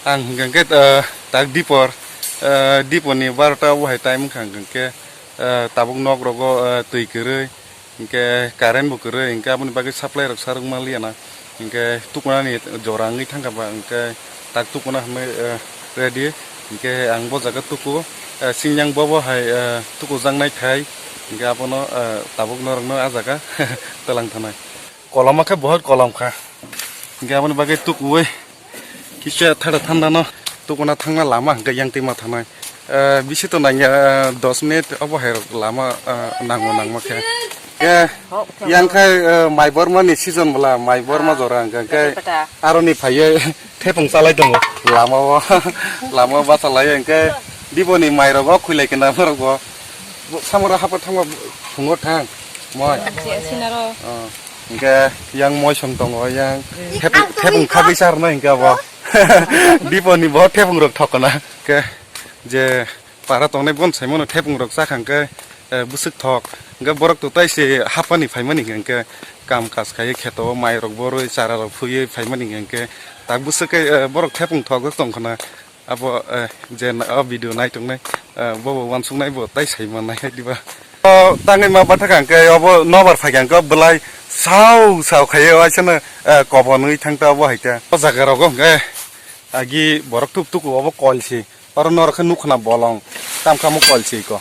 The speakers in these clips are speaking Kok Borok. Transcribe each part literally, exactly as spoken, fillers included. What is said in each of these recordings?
Ang hwnkha khe, eh, tak dipor, eh, dipor ni barota o hai time wngkha hwnkha khe, eh, tabuk nok rogo, eh, twi kwrwi, hwnkhe current bo kwrwi, hwnkhe aboni bagwi supply rok sarwk manliya na, hwnkhe tukunani jora wngwi thangkha ba, hwnkhe tak tukuna hwnwi, eh, ready, hwnkhe ang bo jaga tuku, eh, sinjang bobo hai, eh, tukujaknai thai, hwnkhe abono, eh, tabuk norokno ah jaga twlang thanai. Koloma khe bohot kolom kha. Hwnkhe aboni bagwi tukuwi kisa thada thanda no tukuna thangna lama hwnkhe yang twi ma thanai. Eh, bisi to nangya, eh, dos minute obo hai rok lama, eh, nango nangma khe. Eh, yang khai, eh, mai borma ni season bwla, mai borma jora hwnkhe, hwnkhe aroni phaiwi thepung chalai tongo lama o. Lama o bachalai hwnkhe diboni mai rogo khwilai khe na borok bo. Bo samora hapa thangma phungo thang. Moi. Sinaro. Oh. Hingke yang moi song tongo, yang thepung, thepung khagwi charno hingke abo. Diponi bo thepung rok thokna. Ke je para tongnai bon saimano thepung rok chakha hingke, eh, bwswk thok. Hingke borok to tai se hapani phaimani hingke kam kaj khaiye kheto mai rok borwi chara rok phuiye phaimani hingke tak bwswk ke, eh, borok thepung thok tongkhna. Abo, eh, je na-, o video naitongnai, eh, bobo uansuknai bo tai sai mannai hai diba. O tangwi ma bathakha hwnkhe obo nobar phaikha hwnkhe belai sau sau khaiwi waisano, eh, kobonwi thangta obo hai khe. O jaga rogo hwnkhe agi borok tuk tuku obo kol si. Oro norok khe nukha na bolong. Tamkha omo kol si ko.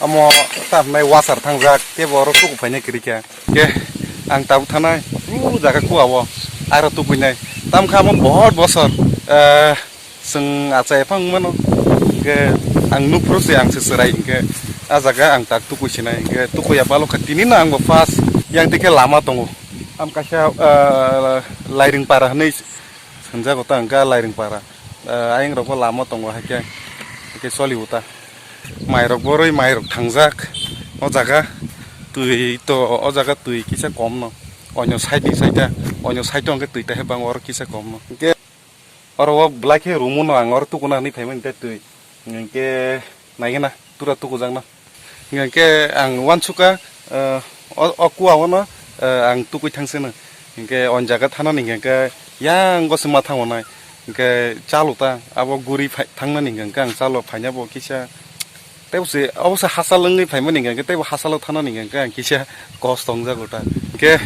Omo tamhinai wasar thangjak tei bo oro tuku phainai kwrwi khe. Khe ang tabuk thanai, o jaga kua o aro tukuinai. Tamkha omo bohot bosor, eh, Chwng achai phang mano, hingke ang nukphuru se ang se chwrai, hingke ah jaga ang tak tukui sinai, hingke tukui ya balokha tini no ang bo first yang tike lama tongo. Am kaisa, ah, Lairing para hinui swnjago ta hingke Lairing para, ah, ayang rok bo lama tongo haike, haike soli o ta. Mai rok boroi mai rok thangjak o jaga twi to o jaga twi kisa kom no. Onyo side ni side ta, onyo side o hingke twi ta hai bang oro kisa kom no. Hingke Oro o belai khe rumo no ang oro tukuna hinui phaimani tei twi. Hingke naigena tura tukujakno. Hingke ang uansukha, eh, o, o kua o no, eh, ang tukui thangsino. Hingke o jaga thanani hingke yang gosima thango nai. Hingke chalo ta abo guri phai, thangnani hingke ang chalo phaina bo kisa Tei bo se, obo se hachal wngwi phaimani hingka khe, tei bo hachalo thanani hingka khe ang kisa kosto wngjago ta. Hingke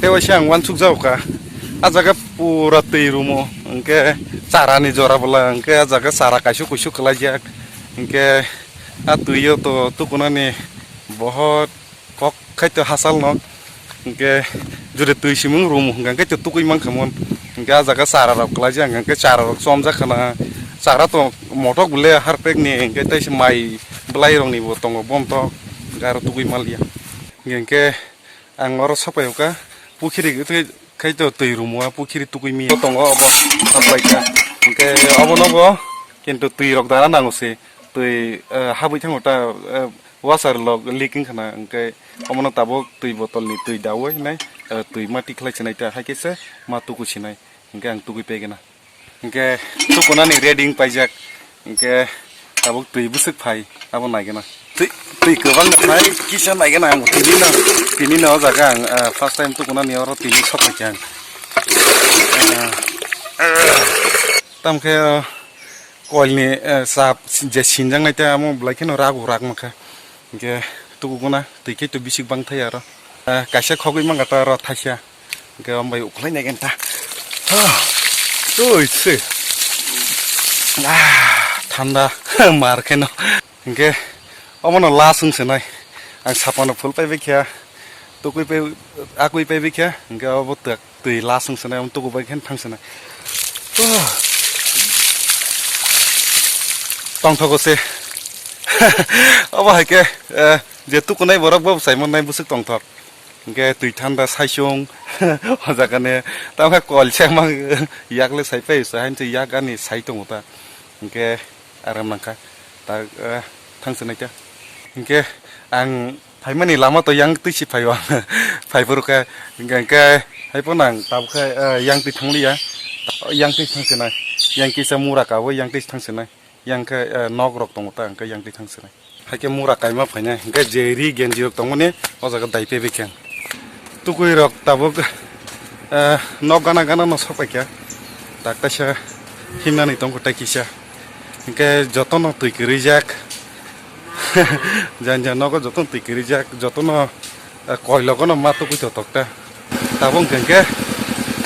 tei waisa ang uansukjago kha. Ah jaga pura twi rumo, hingke charani jora bwla, hingke ah jaga chara kaisuk kuisuk kwlaijak. Hingke ah twi o to tukunani bohot kok khai to hachal no. Hingke jure twi simung room hingka khe to tukui mankha mon. Hingke ah jaga chara rok kwlaijak hingka khe chara rok chomjak khana. Chara to motok bole harpek ni hingke tei se mai bwlai rok ni bo tongo bontok. Hingke aro tukui maliya. Hingke ang oro sopai ka pukhiri khai to twi room o pukhiri tukui mi tongo obo sapai ka. Hingke obo no bo kintu twi rok dara nango se twi, eh, habwi thango ta, eh, Washer log leak wngkha na, hingke omono tabuk twi botol ni twi dawi hinai, eh, twi ma tikhlai sinai ta, hai khe se ma tuku sinai, hingke ang tukui pegena. Hingke tukunani ready wng paijak, hingke tabuk twi bwswk phai, abo naigena. Twi, twi kwbang nai kisa naigena ang tini no, tini no o jaga ang, eh, first time tukunani oro tini sok paikha ang. Eh, eh, tamkhe, eh, Koil ni, eh, sap je sinjak nai ta amo belai kheno rago rak mankha. Hingke tukugo na twi khe to bisik bang thai aro. Eh, kaisa khogwi mangkha ta aro thaisa. Hingke omo bai ukulai nai ta. Tui se. Ah, thanda mar kheno. Hingke omono last wng se nai. Ang sapano phul pai bai kha. Tukui pai, akui pai bai kha. Hingke obo tak. Twi last wng sanai, omo tuku bai khe thang sanai. Oh. Tongthogo se. Obo hai khe, eh, je tukunai borok bo sai mannai bwswk tongthok. Hingke twi thanda saisung o jaga ni. Tamo khe kol se mang yak le sai pai se, hain se yak ani sai tongo ta. Hingke aram nangkha. Ta, eh, thang sanai ta. Hingke ang Phaimani lama to yang twi si phaio ang. Phai phuru khe, hingke, hingke, hai phano ang tabuk khe, eh, yang twi thang liya. Yang twi thang sinai. Yang kisa mura kabo yang twi thang sinai. Yang khe, eh, nok rok tongo ta, hingke yang twi thang sinai. Hai khe mura kaima phainai. Hingke je ri genji rok tongmani, o jaga dai pebek khe. Tukui rok tabuk, eh, nok gana gana no sok pai khe. Tak kaisa Himnani tongkho tai kisa. Hingke jotono twi kwrwijak. Jani jani nogo jotono twi kwrwijak, jotono, eh, koilogono ma tukui totok ta. Tabuk hingke hingke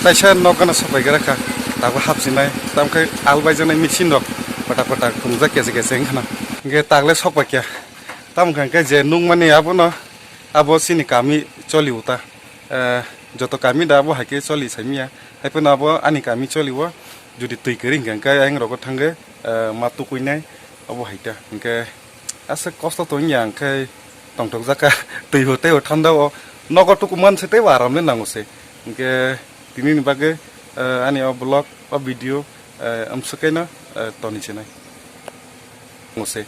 taisa nok gana sokbai gra kha. Tabuk hapsinai, tamkhe albai janai machine rok pata pata khungjak kese kese wngkhana. Hingke tagle sokbai kya. Tamo hingke je nukmani abono, abo chini kami choli uta. Eh, joto kami da abo hai khe choli saimiya. Haiphano abo ani kami choli o. Jodi twi kwrwi hingka hingke ayang rogo thangwi, eh, ma tukuinai obo hai ta. Hingke aswk kosto tongya hingke tongthok jaka twi ho tei ho thanda o nogo tukuman se tei bo aram le nango se. Hingke tini ni bagwi, eh, ani o vlog o video, eh, amswk kaino, eh, toni chinai. Nango se.